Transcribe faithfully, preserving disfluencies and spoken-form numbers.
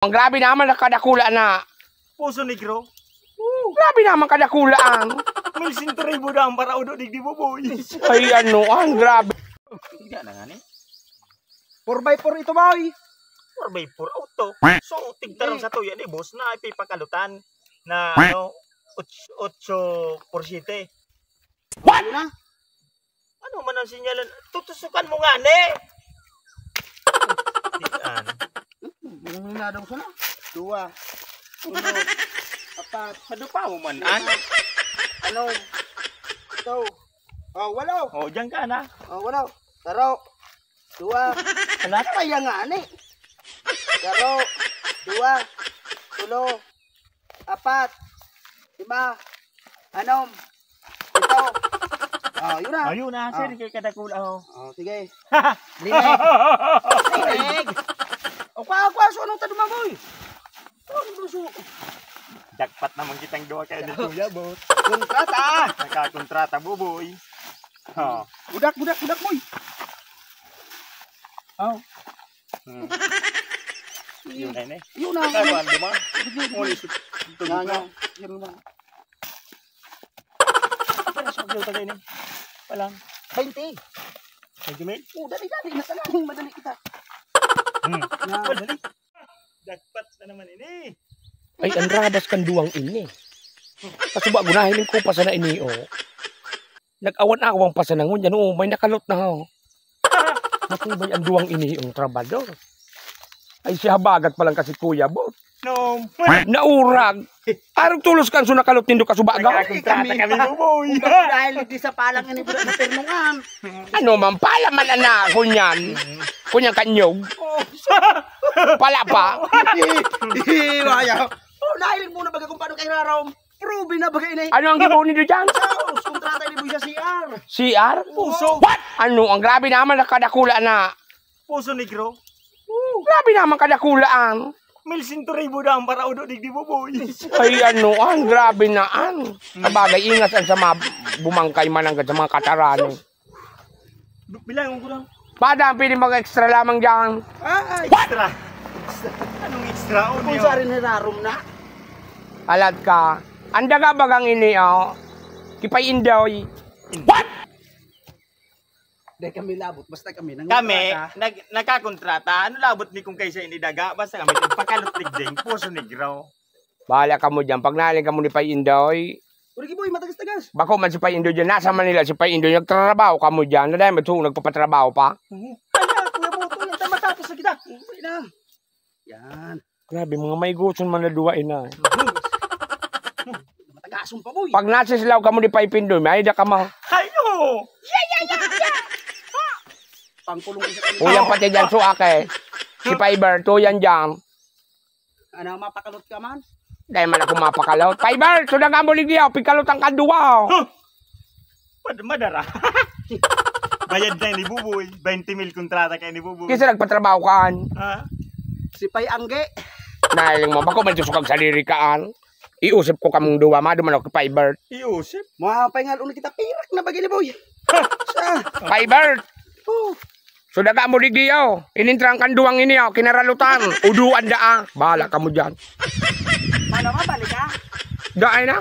Ang grabe naman, nakadakula na. Poso Negro. Grabe naman kadakulaan. Mil sento ribu daang para udo digdi, Boboy. Ay, ano, ang grabe. Tignan na nga ni. Four by four ito, boy. Four by four auto. So, tigtarong sa tuya ni boss na ipipakalutan na, ano, otso, otso por siyete. What? Ano na? Ano man ang sinyalan? Tutusukan mo nga, ne? Tian. Ano na daw sana? Dua. Uno. Apat. Madupa mo man, an? Ano? Ito. Oh, walo. Oh, diyan ka na. Oh, walo. Taro. Dua. Wala. Kaya nga, ani. Taro. Dua. Tulo. Apat. Lima. Anom. Pito. Oh, yun na. Ayun na, sir, Ah. kay kadakula, oh. Oh, sige. Linig. Linig. O, kwa, kwa, so anong taduma, boy? Ano ba, so? Jackpot naman kitang duwa kay ni Kuya Bot. Kontrata. Nakakontrata, Boboy. Oh. Budak, budak, budak, boy. Oh. Hmm. Yun na yun eh. Yun na. Saan ba, di ba? Sige, sige. Ulit. Yan, yan. Yan na. Pero sa pagkita kayo ni. Palang. Baynte. Medyo may. Oh, dali, dali. Nasa lalim, madali kita. Hmm. Yan. Oh, dali. Jackpot na naman ini. Ay, ang rabas kan duwang ini. Kasuba, gunahin ko pa sana ini, oh. Nag-awan-awan pa sana ngunyan, oh, may nakalot na, oh. Matibay ang duwang ini, ang trabador. Ay, siya habagat pa lang kasi, Kuya Bot. No. Naurag. Arog tulos kan so nakalot nindo kasuba, ga? Nagkakontrata kami, Boboy. Dahil di sa palang ini, budak na pirnungan. Ano man, pala man, anak, kunyan. Kunyan kanyog. Oh. Pala pa. Waya. Oh, nahiling mo na baga kung paano kayo rarom? Probe na baga ini. Ano ang gibo nindo dyan? Sus, kontrata ni Boy sa C R. C R? Puso. What? Ano? Ang grabe naman, nakadakula na. Puso Negro. Grabe naman kadakulaan. Mil sento ribu daang para udo digdi, Boboy. Ay, ano, an, grabe na, an. Sabagay, ingas an sa mga bumangkay man hanggang sa mga katarani. Bilangon ko lang. Pada, pwede mag-extra lamang dyan. Ah, extra. Extra. Anong extra? Kung saan rin hirarom na? Alat ka. Ang daga bagang ini, oh. Kipay indoy. What? Dahil kami labot, basta kami nang Kami, kontrata. nag-, nagkakontrata. Ano labot ni kung kaysa ini daga? Basta kami, pakalot digding, Puso Negro. Bahala kamo dyan. Pag nahiling kamo ni Pay Indoy, Uri, Boy, matagas-tagas. Bako man si Pay Indoy dyan. Nasa Manila si Pay Indoy. Nagtatrabaho kamo dyan. Na dahil matulog, nagpapatrabaho pa. Mhm. Ay, na, Kuya Boto, yung tayo matapos na kita. Uwi na. Yan. Grabe, mga may gusto man na duwa, ina. Matagason pa, Boy. Pag nasislaw kamo ni Pay Pindoy, may da kamo. Ayo! Pangkulong ko sa Uyan pati dyan, suak eh. Si Pay Bert, uyan dyan. Ano, mapakalot ka man? Dahil man ako mapakalot. Pay Bert, sudagan mo ligyaw, pigkalot ang kaduwa, oh. Huh! Mad-, madara. Bayad na ni Buboy. Baynte mil kontrata kay ni Buboy. Kinsa nagpatrabaho kaan? Ha? Si Pay Angge. Nahiling mo, bako man susukag sa lirikaan. Iusip ko kamong duwa, maduman ako kay Pay Bert. Iusip? Mga paingal, una kita, pirak na bagay ni Boy. Sa Pay Bert! Oh. So, daga mo digdi, oh. Inintrang kan duwang ini, oh. Kinaralutan. Uduan daa. Bahala kamo dyan. Ano ka, balik ka? Daay na.